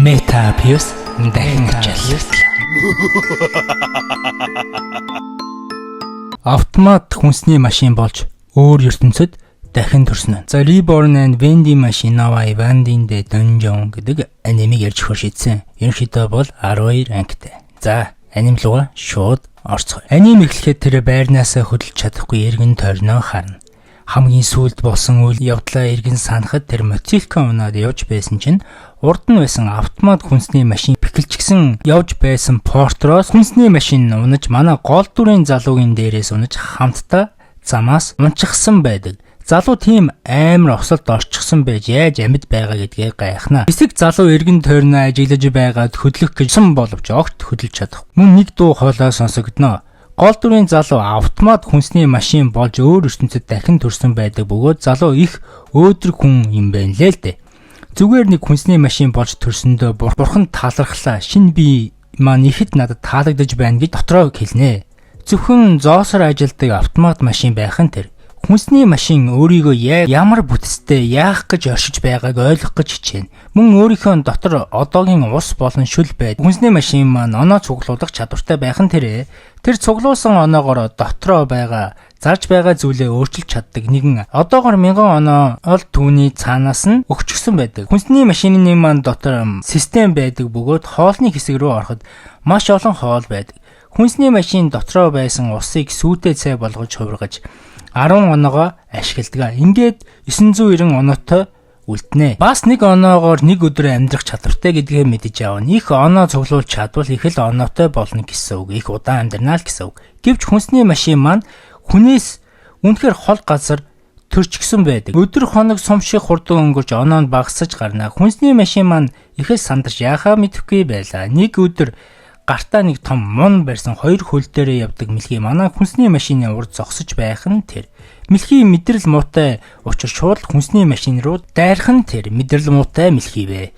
Metabius дахин ачааллаа. Автомат хүнсний машин болж өөр ертөнцид дахин төрсөн. За, Reborn and Vending Machine Now I Wand in the Dungeon гэдэг анимыг ярьж өгөхөөр шийдсэн. Ерөнхийдөө бол 12 ангитай. За, аним руугаа шууд орцгоё. Аним эхлэхэд тэр байрнаасаа хөдөлж чадахгүй эргэн тойрноо харна. Хамгийн сүүлд болсон үйл явдлаа эргэн санахад тэр мотилка унаад явж байсан чинь урд нь байсан автомат хүнсний машин бэхэлчихсэн явж байсан портроос хүнсний машин унаж манай гол дүрийн залуугийн дээрээс унаж хамтдаа замаас унчихсан байдаг. Залуу тийм амар осолд орчихсон байж яаж амьд байгаа гэдгээ гайхна. Хэсэг залуу эргэн тойрноо ажиглаж байгаад хөдлөх гэсэн боловч огт хөдөлж чадахгүй. Мөн нэг дуу хоолой сонсогдоно. Гол дүрийн залуу автомат хүнсний машин болж өөр ертөнцид дахин төрсөн байдаг бөгөөд залуу их өөдрөг хүн юм байна лээ л дээ. Зүгээр нэг хүнсний машин болж төрсөндөө бурхан талархлаа. Шинэ бие маань ихэд надад таалагдаж байна гэж дотроо хэлнэ. Зөвхөн зоосоор ажилдаг автомат машин байх нь тэр. Хүнсний машин өөрийгөө ямар бүтцтэй яах гэж оршиж байгааг ойлгох гэж хичээнэ. Мөн өөрийнхөө дотор одоогийн ус болон шөл байд. Хүнсний машин маань оноо цуглуулах чадвартай байх нь тэрэ. Тэр цуглуулсан оноогоор дотроо байгаа зарж байгаа зүйлээ өөрчилж чаддаг нэгэн одоогор 1000 оноо ол түүний цаанаас нь өгчихсөн байдаг. Хүнсний машины маань дотор систем байдаг бөгөөд хоолны хэсэг рүү ороход маш олон хоол байдаг. Хүнсний машин дотроо байсан усыг сүүтэй цай болгож хувиргаж 10 оноогоо ашигладаг. Ингээд 990 оноотой үлднэ. Бас нэг оноогоор нэг өдөр амьдрах чадвартай гэдгээ мэдэж авна. Их оноо цуглуулж чадвал их л оноотой болно гэсэн үг. Их удаан амьдрнаа л гэсэн үг. Гэвч хүнсний машин маань хүнээс үнэхээр хол газар төрчихсөн байдаг. Өдөр хоног сум шиг хурдан өнгөрч оноо нь багасаж гарна. Хүнсний машин маань их л сандарч яахаа мэдэхгүй байлаа. Нэг өдөр гартаа нэг том мун барьсан хоёр хөл дээрээ явдаг мэлхий манай хүнсний машины урд зогсож байх нь тэр. Мэлхий мэдрэл муутай учир шууд хүнсний машин руу дайрах нь тэр мэдрэл муутай мэлхий бэ.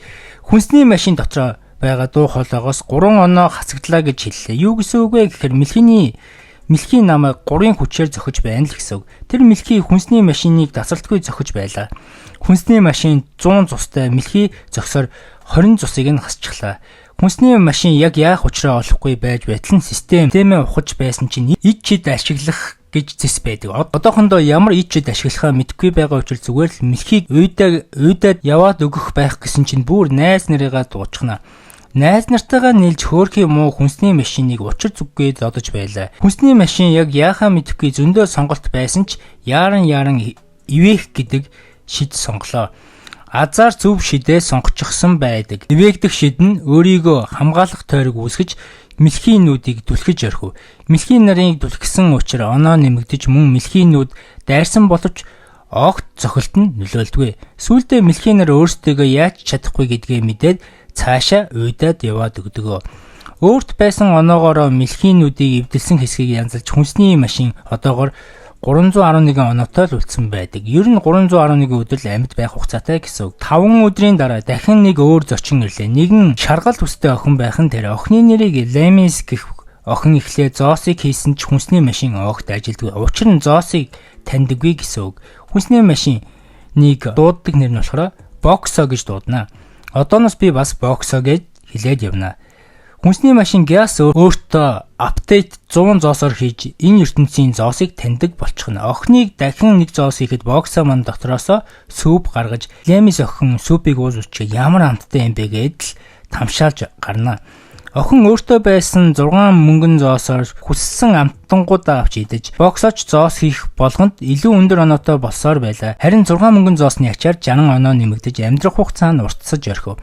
Хүнсний машин дотроо байгаа дуу хоолойгоос 3 оноо хасагдлаа гэж хэллээ. Юу гэсэн үг вэ гэхээр мэлхий намайг 3-ын хүчээр зохиж байна л гэсэн үг. Тэр мэлхий хүнсний машиныг дасалтгүй зохиж байлаа. Хүнсний машин 100 зустай мэлхий зохисоор 20 зусыг нь хасчихлаа. Хүнсний машин яг яах учраа олохгүй байж байтал нь системээ ухаж байсан чинь ид чид ашиглах гэж зэс байдаг. Одоохондоо ямар ид чид ашиглахаа мэдэхгүй байгаа учраас зүгээр л мэлхийг уйдаад яваад өгөх байх гэсэн чинь бүр найз нарыгаа дуучихна. Найз нартайгаа нийлж хөөрхий муу хүнсний машиныг учир зүггүй зодож байлаа. Хүнсний машин яг яахаа мэдэхгүй зөндөө сонголт байсан ч яаран яаран ивэх гэдэг шид сонголоо. Азар зөв шидээ сонгочихсон байдаг. Ивээгдэх шид нь өөрийгөө хамгаалах тойрог үүсгэж мэлхийн нүдийг түлхэж орхив. Мэлхийн нарыг түлхсэн учраас оноо нэмэгдэж мөн мэлхийн нүд дайрсан боловч огт цохилт нь нөлөөлдгүй. Сүүлдээ мэлхийн нар өөрсдийгөө яаж чадахгүй гэдгээ мэдээд цаашаа уйдаад яваад өгдөг. Өөрт байсан оноогоороо мэлхийн нүдийг эвдэлсэн хэсгийг янзалж хүнсний машин одоогор 311 оноотой л үлдсэн байдаг. Ер нь 311 өдөр л амьд байх хугацаатай гэсэн үг. 5 өдрийн дараа дахин нэг өөр зочин ирлээ. Нэгэн шаргал төстэй охин байх нь тэр. Охины нэрийг Лемис гэх охин эхлээ зоосыг хийсэн ч хүнсний машин огт ажилдгүй. Учир нь зоосыг таньдаггүй гэсэн үг. Хүнсний машиныг дууддаг нэр нь болохоор Боксо гэж дуудана. Одооноос би бас Боксо гэж хэлээд явна. Хүнсний машин гяс өөртөө update 100 зоосоор хийж энэ ертөнцийн зоосыг таньдаг болчихно. Охиныг дахин нэг зоос хийхэд Боксо маань дотроосоо soup гаргаж Лемис охин soup ыг ууж үчгээ ямар амттай юм бэ гэдэл л тамшаалж гарна. Охин өөртөө байсан 6 мөнгөн зоосоор хүссэн амттангуудаа авч идэж Боксоч зоос хийх болгонд илүү өндөр оноотой болсоор байлаа. Харин 6 мөнгөн зоосны ачаар 60 оноо нэмэгдэж амьдрах хугацаа нь уртсаж орхив.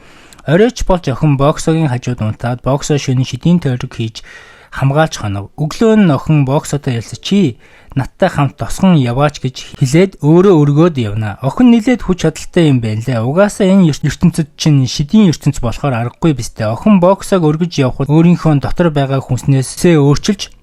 Оройч болж охин Боксогийн хажууд унтаад Боксо шөнө шидийн тойрог хийж хамгаалж хонов. Өглөө нь охин Боксотой ярилцаж чи надтай хамт тосгон яваач гэж хэлээд өөрөө өргөөд явна. Охин нилээд хүч чадалтай юм байна лээ. Угаасаа энэ ертөнцид чинь шидийн ертөнц болохоор аргагүй биз дээ. Охин Боксог өргөж явхад өөрийнхөө дотор байгаа хүнснээсээ өөрчилж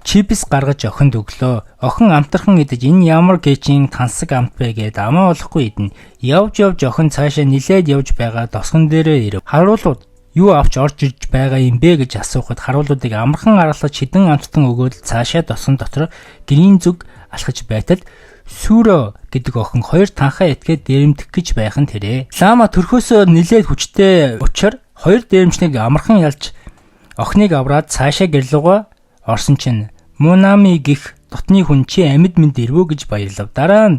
чипс гаргаж охинд өглөө. Охин амтархан идэж энэ ямар гэжийн тансаг амт бэ гэд амаа болохгүй идэнэ. Явж явж охин цаашаа нилээд явж байгаа тосгон дээрээ ирэв. Харуулууд юу авч орж ирж байгаа юм бэ гэж асуухад харуулуудыг амархан аргалаж хідэн амттан өгөөд цаашаа тосгон дотор гэрийн зүг алхаж байтал Сүрө гэдэг охин хоёр танхаа этгээд дээрэмдэх гэж байх нь тэрэ. Лама төрхөөсөө нилээд хүчтэй учир Хоёр дээрэмчнийг амархан ялж охиныг авраад цаашаа гэрлүүгээ орсон чинь Мунами гих дотны хүн чи амьд мэнд ирвөө гэж баярлав. Дараа нь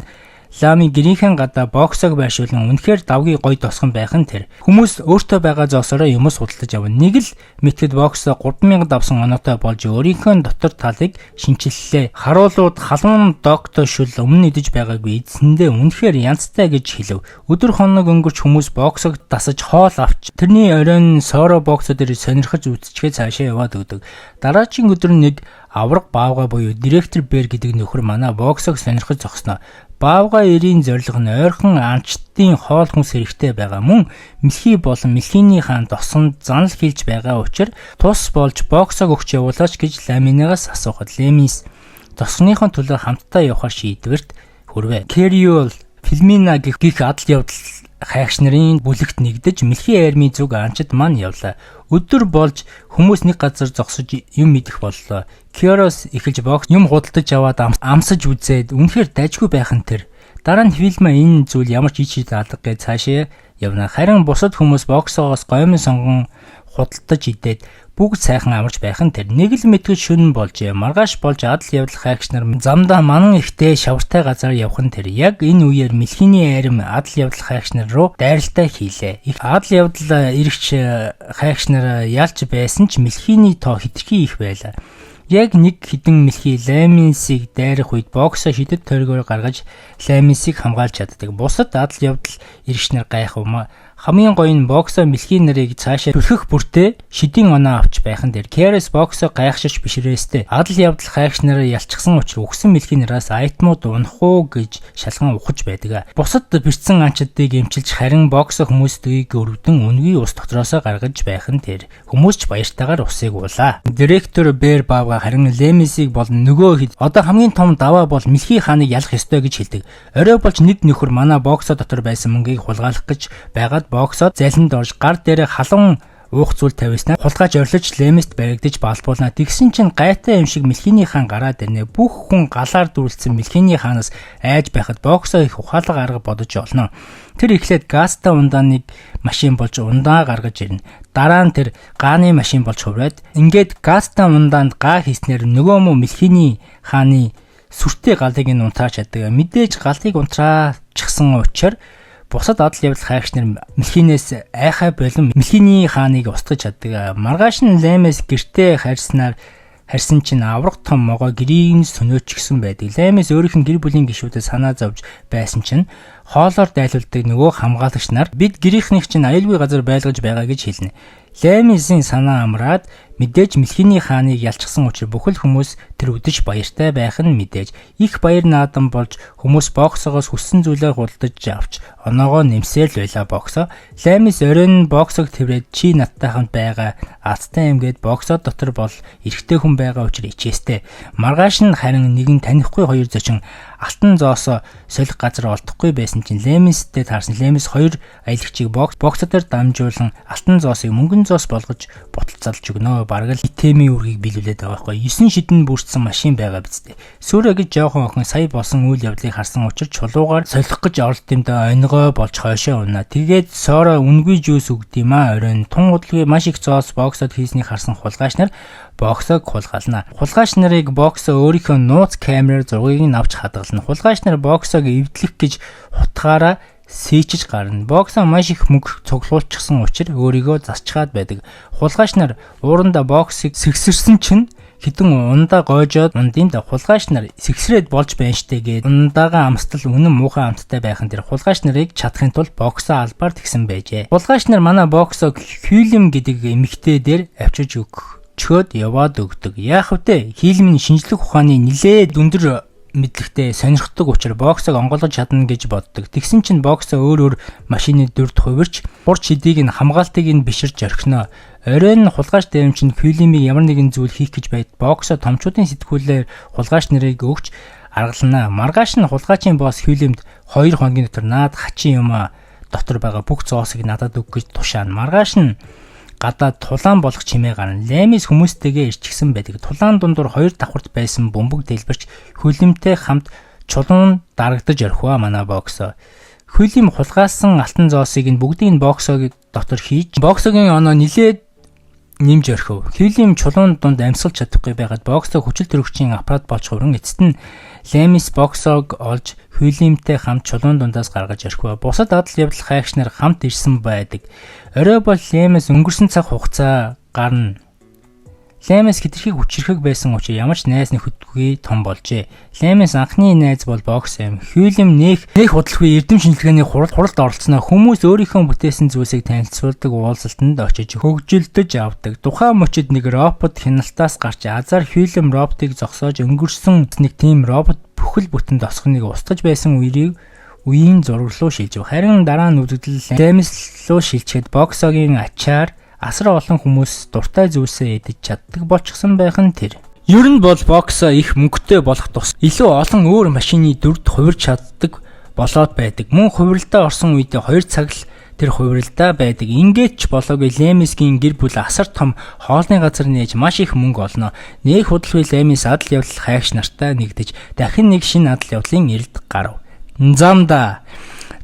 Лами гэрийнхэн гадаа боксог байршуулан үнэхээр давгүй гой тосгон байх нь тэр. Хүмүүс өөртөө байгаа зоосороо юмс худалдаж авна. Нэг л мэтгэд боксо 3000 давсан оноотой болж өөрийнхөө дотор талыг шинчиллээ. Харуулууд халуун докто шүл өмнө идэж байгаагүй эзэндээ үнэхээр янзтай гэж хэлв. Өдөр хоног өнгөрч хүмүүс боксог дасаж хоол авч тэрний оройн соро боксо дээр сонирхож үзчихээ цаашаа яваад өгдөг. Дараагийн өдөр нэг авраг баавга буюу директор Бэр гэдэг нөхөр манай боксог сонирхож зогсноо. Баавга эрийн зорилго нь ойрхон анчдын хоол хүнс хэрэгтэй байгаа мөн Мэлхий болон Мэлхийний хаан досонд занал хийлж байгаа учраас тус болж боксог өгч явуулаач гэж Ламинагаас асуухад Лемис досгоныхон төлөө хамтдаа явахар шийдвэрт хүрвэ. Кериол Филмина гэх адал явдал хайгч нарын бүлэгт нэгдэж Мэлхий армийн зүг анчид маань явлаа. Өдөр болж хүмүүс нэг газар зогсож юм идэх боллоо. Киорос эхэлж бокс юм худалдаж аваад амсаж үзээд үнэхээр дажгүй байх нь тэр. Дараа нь Филма энэ зүйл ямар ч ич алга гэж цаашаа явна. Харин бусад хүмүүс боксоогоос гоймон сонгон худалдаж идээд бүгд сайхан амарч байх нь тэр. Нэг л мэтгэж шөнө болжээ. Маргааш болж адал явдал хайгч нар замдаа манан ихтэй шавартай газар явах нь тэр. Яг энэ үеэр Мэлхийний арим адал явдал хайгч нар руу дайралтай хийлээ. Их адал явдал эрэгч хайгч нар ялж байсан ч Мэлхийний тоо хэтэрхий их байлаа. Яг нэг хідэн мэлхий Ламинсыг дайрах үед боксо шидэт тойргоор гаргаж Ламинсыг хамгаалж чаддаг. Бусад адал явдал эрэгч нар гайхав. Хамгийн гоё нь боксо мэлхий нарыг цаашаа түлхэх бүртээ шидийн оноо авч байх нь дээр. Керес боксо гайхширч бишрээстэй. Адал явдал хайгч нараа ялчихсан учраас үхсэн мэлхий нараас айтмууд унах уу гэж шалган ухаж байдаг. Бусад бэртсэн анчдыг эмчилж харин боксо хүмүүстийг өрөвдөн үнгүй ус дотроосоо гаргаж байх нь тэр. Хүмүүс ч баяртайгаар усыг уулаа. Директор Бэр Баавга харин Лемисийг болон нөгөө хэд одоо хамгийн том даваа бол Мэлхий хааныг ялах ёстой гэж хэлдэг. Орой болж нэг нөхөр манай боксо дотор байсан мөнгийг хулгайлах гэж байгаад боксод залинд орж гар дээрээ халуун уух зүйл тависнаар хулгайч орилж Лемест баригдаж балбуулна. Тэгсэн чинь гайтай юм шиг Мэлхийний хаан гараад ирнэ. Бүх хүн галаар дүүрэлдсэн Мэлхийний хаанаас айж байхад боксо их ухаалаг арга бодож олно. Тэр эхлээд газтай ундааныг машин болж ундаа гаргаж ирнэ. Дараа нь тэр гааны машин болж хувраад ингээд газтай ундаанд гаа хийснээр нөгөө мө Мэлхийний хааны сүртэй галыг нь унтрааж чаддаг. Мэдээж галыг унтраачихсан учраас бусад адал явдал хайгч нар Мэлхийнээс айхай болон Мэлхийний хааныг устгаж чаддаг. Маргааш нь Лемес гэртээ харьснаар харьсан чинь авраг том могоо гэрийг сөнөөчгсөн байдаг. Лемес өөрийнх нь гэр бүлийн гишүүдэд санаа зовж байсан чинь хоолоор дайлуулдаг нөгөө хамгаалагч нар бид гэрийнхнийг чинь аюулгүй газар байлгаж байгаа гэж хэлнэ. Лемесийн санаа амраад мэдээж Мэлхийний хааныг ялчихсан учраас бүхэл хүмүүс тэр үдэж баяртай байх нь мэдээж их баяр наадам болж хүмүүс боксогоос хүссэн зүйлээ худалдаж авч оноогоо нэмсээр л байлаа боксо. Лемес оройн боксог тэрврээд чи надтай хамт байгаа азтай юм гээд боксо дотор бол эрэгтэй хүн байгаа учраас ичээстэй. Маргааш нь харин нэгэн танихгүй хоёр зочин алтан зоосоо солих газар олдохгүй байсан чинь Леместэй таарсан. Лемес хоёр аялагчийг боксо дээр дамжуулан алтан зоосыг мөнгөн зоос болгож буталцалж өгнө. Бараг л темийн үүргийг биелүүлээд байгаа байхгүй. 9 шидэн бүрдсэн машин байгаа биз дээ. Сүрэ гэж жоохон охин сая болсон үйл явдлыг харсан учраас чулуугаар солих гэж оролт юм да онигой болж хойшоо унаа. Тэгээд Соро үнгүй жүүс өгд юм аа оройн тун удалгүй маш их зоос боксод хийснийг харсан хулгайч нар боксог хулгайлна. Хулгайч нарыг боксо өөрийнхөө нууц камераар зургийг нь авч хадгална. Хулгайч нар боксог эвдлэх гэж хутгаараа сийчиж гарна. Боксо маш их мөнгө цуглуулчихсан учраас өөрийгөө засчгаад байдаг. Хулгайч нар уурандаа боксыг сэгсэрсэн чинь хэдэн ундаа гойжоод ундын да хулгайч нар сэгсрээд болж байна штэ гээд ундаага амстал үнэн муухай амттай байхan дээр хулгайч нарыг чадахын тулд боксо албаар тэгсэн байжээ. Хулгайч нар манай боксог Хюлем гэдэг эмэгтэй дээр авчиж өгчөөд яваад өгдөг. Яах вэ? Хилм нь шинжлэх ухааны нилээд өндөр мэдлэгтэй сонирхдаг учраас боксог онгойлгож чадна гэж боддог. Тэгсэн чинь боксо өөр өөр машины дүрд хувирч хурц шидийг нь хамгаалтыг нь биширч орхино. Оройн нь хулгайч дээрэмч нь Хюлемийг ямар нэгэн зүйл хийх гэж байд боксо томчуудын сэтгүүлээр хулгайч нарыг өгч аргална. Маргааш нь хулгайчийн босс Хюлемд 2 хоногийн дотор наад хачин юм а дотор байгаа бүх зоосыг надад өг гэж тушаана. Маргааш нь гадаа тулаан болох чимээ гарна. Лемис хүмүүстэйгээ ирчихсэн байдаг. Тулаан дундуур хоёр давхарт байсан бөмбөг дэлбэрч хөлөмтэй хамт чулуун дарагдаж орхио манай боксо. Хөлим хулгайлсан алтан зоосыг нь бүгдийг нь Боксог дотор хийж, Боксогийн оноо нилээд нэмж орхив. Хөлим чулуун дунд амьсгалж чадахгүй байгаад Боксо хүчил төрөгчийн аппарат болж хувран эцэст нь Лемис Боксог олж Хөлимтэй хамт чулуун дундаас гаргаж орхив. Бусад адал явдал хайгч нар хамт ирсэн байдаг. Орой бол Лемис өнгөрсөн цаг хугацаа гарна. Лемес хэтэрхий хүчирхэг байсан учраас ямар ч найз нөхөдгүй том болжээ. Лемес анхны найз бол Бокс юм. Хюлем нэх нэх худалгүй эрдэм шинжилгээний хуралд оролцсноо хүмүүс өөрийнхөө бүтээсэн зүйлсийг танилцуулдаг уулзалтанд очиж хөгжилдөж авдаг. Тухайн мөчид нэг робот хяналтаас гарч азар Хюлем роботыг зогсоож өнгөрсөн нэг тийм робот бүхэл бүтэн тосгоныг устгаж байсан үерийг үеийн зураг руу шилжив. Харин дараа нь үзэгдэл Лемес руу шилжихэд Боксогийн ачаар асар олон хүмүүс дуртай зүйлсээ идэж чаддаг болчихсон байх нь тэр. Ер нь бол Боксо их мөнгөтэй болох тус илүү олон өөр машины дүрд хувирч чаддаг болоод байдаг. Мөн хувиралдаа орсон үедээ 2 цаг л тэр хувиралдаа байдаг. Ингээд ч болоогүй Лемисгийн гэр бүл асар том хоолны газар нээж маш их мөнгө олно. Нэх худалгүй Лемис адал явдал хайгч нартай нэгдэж дахин нэг шинэ адал явдлын эрэлт гарав. Замда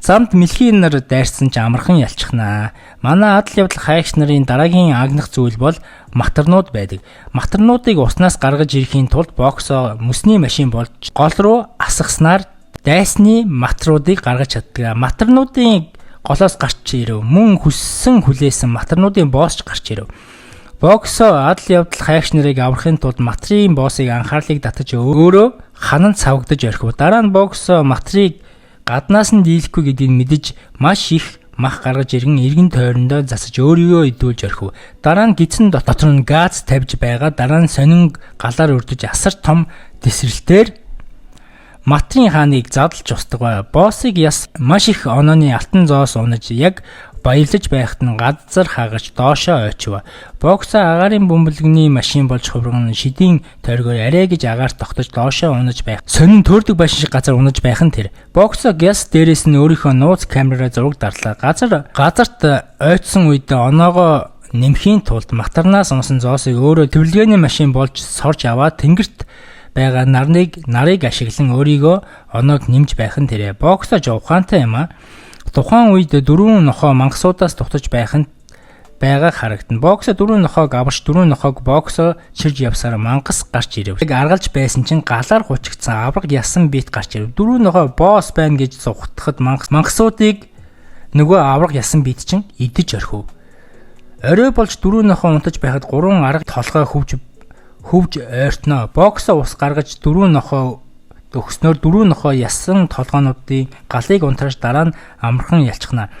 Замд мэлхийн нар дайрсан ч амархан ялчихнаа. Манай адал явдал хайгч нарын дараагийн агнах зүйл бол матарнууд байдаг. Матарнуудыг уснаас гаргаж ирэхийн тулд Боксо мөсний машин болж гол руу асгаснаар дайсны матруудыг гаргаж чаддаг. Матарнуудын голоос гарч ирэв. Мөн хүссэн хүлээсэн матарнуудын босс ч гарч ирэв. Боксо адал явдал хайгч нарыг аврахын тулд матрын боссыг анхаарлыг татаж өөрөө хананд савгдаж орхив. Дараа нь Боксо матрыг гаднаас нь дийлэхгүй гэдгийг мэдэж маш их мах гаргаж иргэн эргэн тойрондоо засаж өөрийгөө идүүлж орхив. Дараа нь гидсэн дотор нь газ тавьж байгаа. Дараа нь сонин галаар өрдөж асар том тесрэлтээр Матрын хааныг задлж устгав. Боссыг яс маш их онооны алтан зоос унаж яг баярлаж байхад нь газар хагарч доошоо ойчив. Боксо агаарын бөмбөлгөний машин болж хувирган шидийн тойргоор арай гэж агаар тогтож доошоо унаж байх. Сонин төөрдөг байшин шиг газар унаж байх нь тэр. Боксо гяс дээрээс нь өөрийнхөө нууц камераар зураг дарлаа. Газарт ойцсон үед оноогоо нэмхийн тулд матарнаас унсан зоосыг өөрөө твэрлэгээний машин болж сорж аваад тэнгэрт байгаа нарыг ашиглан өөрийгөө оноог нэмж байх нь тэрэ. Боксо жовхаантай юм а. Тухайн үед дөрвөн нохой мангасуудаас дутаж байх нь байгааг харагдана. Боксо дөрвөн нохойг аварч дөрвөн нохойг боксо чирж явсаар мангас гарч ирэв. Яг аргалж байсан чинь галаар хучигдсан авраг ясан бит гарч ирэв. Дөрвөн нохой босс байна гэж зугтахад мангасуудыг нөгөө авраг ясан бит чинь идэж орхив. Орой болж дөрвөн нохой унтаж байхад гурван арга толгой хөвж ойртноо. Боксо ус гаргаж дөрвөн нохой өгснөөр дөрвөн нохой ясан толгоонуудын галыг унтрааж дараа нь амархан ялчихна.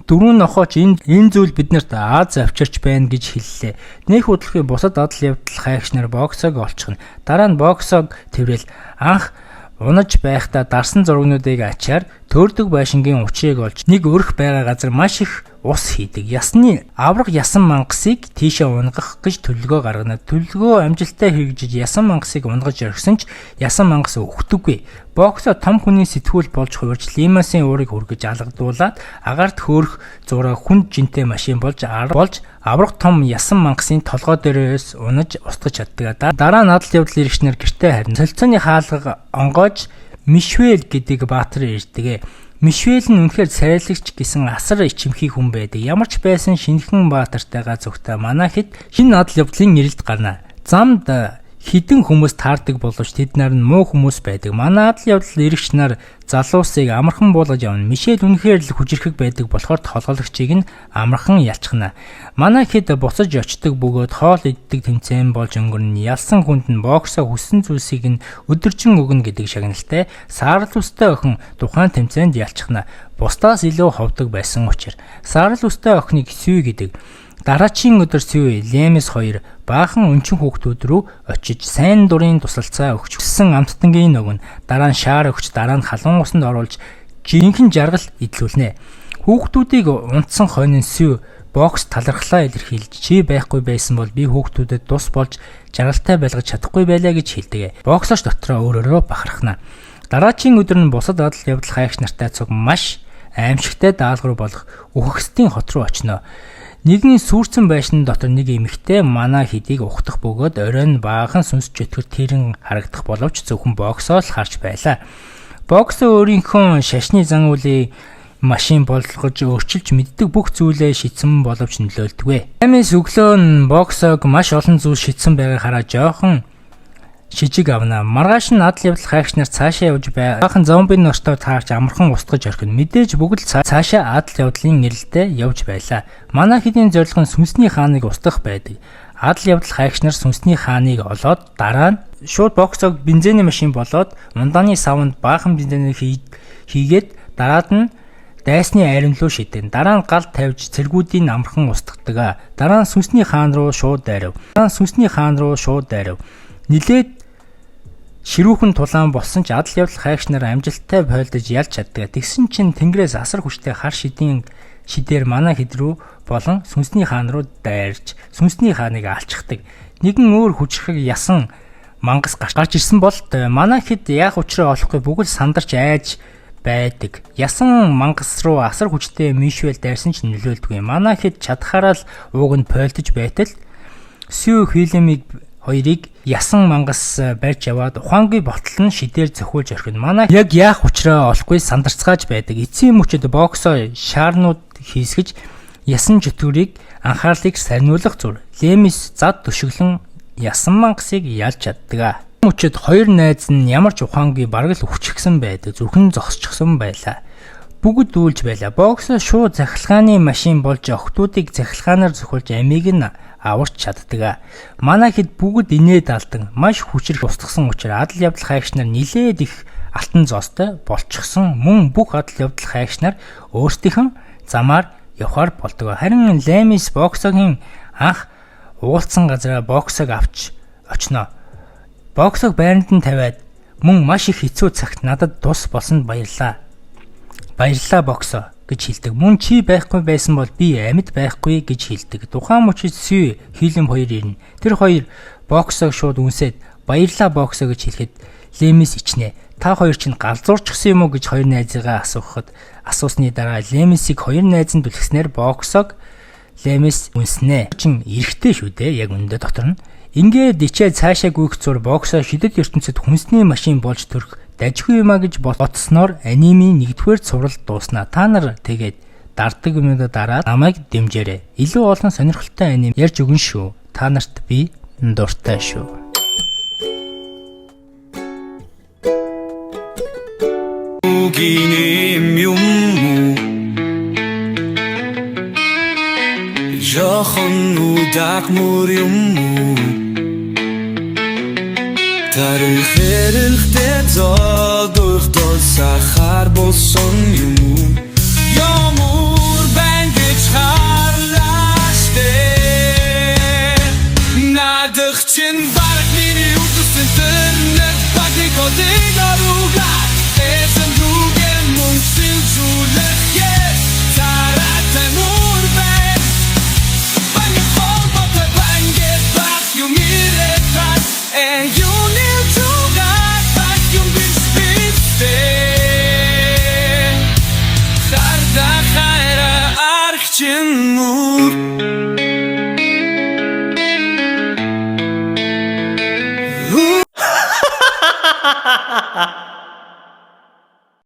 Дөрвөн нохой ч энэ зүйл биднэрт аз авчирч байна гэж хэллээ. Нэх удалгүй бусад адал явдал хайгч нар боксог олчихно. Дараа нь боксог тэрвэл анх унаж байхдаа дарсан зургнуудыг ачаар төөрдөг байшингийн учрыг олж нэг өрх байгаа газар маш их ус хийдэг. Ясны авраг ясан мангасыг тийшээ унгах гэж төлөвлөгөө гаргана. Төлөвлөгөө амжилттай хэрэгжиж ясан мангасыг унгаж орхисон ч ясан мангас өгдөггүй. Боксо том хүний сэтгүүл болж хувирч Лимасын уурыг хүргэж алгадуулаад агаарт хөөрөх зураа хүнд жинтэй машин болж авраг том ясан мангасын толгой дээрээс унаж устгаж чаддаг. Дараа нь адал явдал иргэшнэр гэртээ харина. Солилцооны хаалга онгойж Мишвэл гэдэг баатар ирдэг. Мишвэл нь үнэхээр царайлагч гэсэн асар ичимхий хүн байдаг. Ямар ч байсан шинэхэн баатартайгаа зүгтээ манай хэд шинэ адал явдлын эрэлт гарна. Замд хідэн хүмүүс таардаг боловч тэд нар нь муу хүмүүс байдаг. Манай адал явдал эрэгч нар залуусыг амархан буулгаж явна. Мишель үнэхээр л хүчирхэг байдаг болохоор толгойлогчийг нь амархан ялчихна. Манай хэд буцаж очдог бөгөөд хоол иддэг тэмцээн болж өнгөрнө. Ялсан хүнд нь боксо хүссэн зүйлсийг нь өдөржин өгнө гэдэг шагналтай саарал үстэй охин тухайн тэмцээнд ялчихна. Бусдаас илүү ховдог байсан учраас саарал үстэй охиныг Сүй гэдэг. Дараачийн өдөр Сүй, Лемес хоёр баахан өнчин хүүхдүүд рүү очиж сайн дурын тусалцаа өгч өссөн амттангийн өгнө. Дараа нь шаар өгч дараа нь халуун усанд оруулж жинхэнэ жаргал идлүүлнэ. Хүүхдүүдийг унтсан хойно Сүй бокс талархлаа илэрхийлж чи байхгүй байсан бол би хүүхдүүдэд тус болж жаргалтай байлгаж чадахгүй байлаа гэж хэлдэг. Боксоч дотроо өөрөөрөө бахархна. Дараачийн өдөр нь бусад адал явдал хайгч нартай цуг маш аимшигтай даалгавар болох үхэгсдийн хот руу очино. Нэгэн сүрцэн байшин дотор нэг эмэгтэй манай хэдийг ухтах бөгөөд оройн баахан сүнс чөтгөр тэрэн харагдах боловч зөвхөн боксоо л харж байлаа. Боксо өөрийнхөө шашны зан үйлийн машин болгож өөрчилж мэддэг бүх зүйлээ шидсэн боловч нөлөөлдөггүй. Ламис өглөө нь Боксог маш олон зүйл шидсэн байгааг хараад жоохон шижиг авна. Маргааш нь адал явдал хайгч нар цаашаа явж бай. Баахан зомби нартай таарч амархан устгаж орхино. Мэдээж бүгд л цаашаа адал явдлын нэрэлтэй явж байлаа. Манай хэдийн зорилго нь сүнсний хааныг устгах байдаг. Адал явдал хайгч нар сүнсний хааныг олоод дараа нь шууд Боксог бензиний машин болоод ундааны савнд баахан бензинийг хийгээд дараад нь дайсны айрам руу шидэн. Дараа нь гал тавьж цэргүүдийг амархан устгадаг. Дараа нь сүнсний хаан руу шууд дайрав. Дараа нь сүнсний хаан руу шууд дайрав. Нилээд ширүүхэн тулаан болсон ч адал явдал хайгч нар амжилттай хойлдож ялж чаддаг. Тэгсэн чинь тэнгэрээс асар хүчтэй хар шидийн шидээр манай хэд рүү болон сүнсний хаан руу дайрч сүнсний хааныг алчихдаг. Нэгэн өөр хүчрхэг ясан мангас гарч ирсэн бол манай хэд яах учраа олохгүй бүгд сандарч айж байдаг. Ясан мангас руу асар хүчтэй мишвэл дайрсан ч нөлөөлдгүй. Манай хэд чадхаараа л ууг нь пойлдож байтал Сүү Хилэмиг хоёрыг ясан мангас барьж яваад ухаангүй болтол нь шидээр зохиулж орхино. Манай яг яах учраа олохгүй сандарцгааж байдаг. Эцсийн мөчөд Боксо шаарнууд хийсгэж ясан чөтгөрийг анхаарлыг сарниулах зүр. Лемис зад төшөглөн ясан мангасыг ялж чаддаг. Мөчөд хоёр найз нь ямар ч ухаангүй бараг л өвчихсөн байдаг. Зүрхэн зогсчихсон байлаа. Бүгд дүүлж байлаа. Боксо шууд цахилгааны машин болж охтуудыг цахилгаанаар зохиулж амийг нь аварч чаддаг. Манай хэд бүгд инээд алдан маш хүчрэх устгасан учраас адал явдал хайгч нар нилээд их алтан зоостой болчихсон. Мөн бүх адал явдал хайгч нар өөрсдийнх нь замаар явхаар болдог. Харин Ламис Боксогийн анх уулзсан газараа Боксог авч очно. Боксог байранд нь тавиад мөн маш их хэцүү цагт надад тус болсонд баярлаа. Баярлалаа Боксо гэж хэлдэг. Мөн чи байхгүй байсан бол би амьд байхгүй гэж хэлдэг. Тухайн мөчид Сүү Хилэм хоёр ирнэ. Тэр хоёр Боксог шууд үнсээд баярлалаа Боксо гэж хэлэхэд Лемис ичнэ. Та хоёр чинь галзуурчихсан юм уу гэж хоёр найзыгаа асуухад асуусны дараа Лемисийг хоёр найз нь түлхснээр Боксог Лемис үнснэ. Чин эрэхтэй шүү дээ яг үүндээ дотор нь. Ингээд ичээ цаашаа гүйх зур Боксо шидэт ертөнцид хүнсний машин болж төрөх дажгүй юма гэж бодсноор анимын нэгдүгээр цуврал дууснаа. Та нар тэгээд дарддаг юмудаа дараад намайг дэмжээрэй. Илүү олон сонирхолтой аним ярьж өгнө шүү. Та нарт би дуртай шүү. Үгийн юм уу? Жохон удах мөр юм уу? Тарих хэрэлхтэй зодох сахар болсон юм уу? Ямур бэн гэж харлаа штэ. Надах чин бараг миний үдс интернет багийг одыг оругат. Эсэн нүгэ мөн сэлжүүлэх yes. Царайтай мөр бэн. Банги холбоотой банги бах юм ирээд тас. Юунил чугат бах юм биш бистэй. Харда хайра архчин мөр.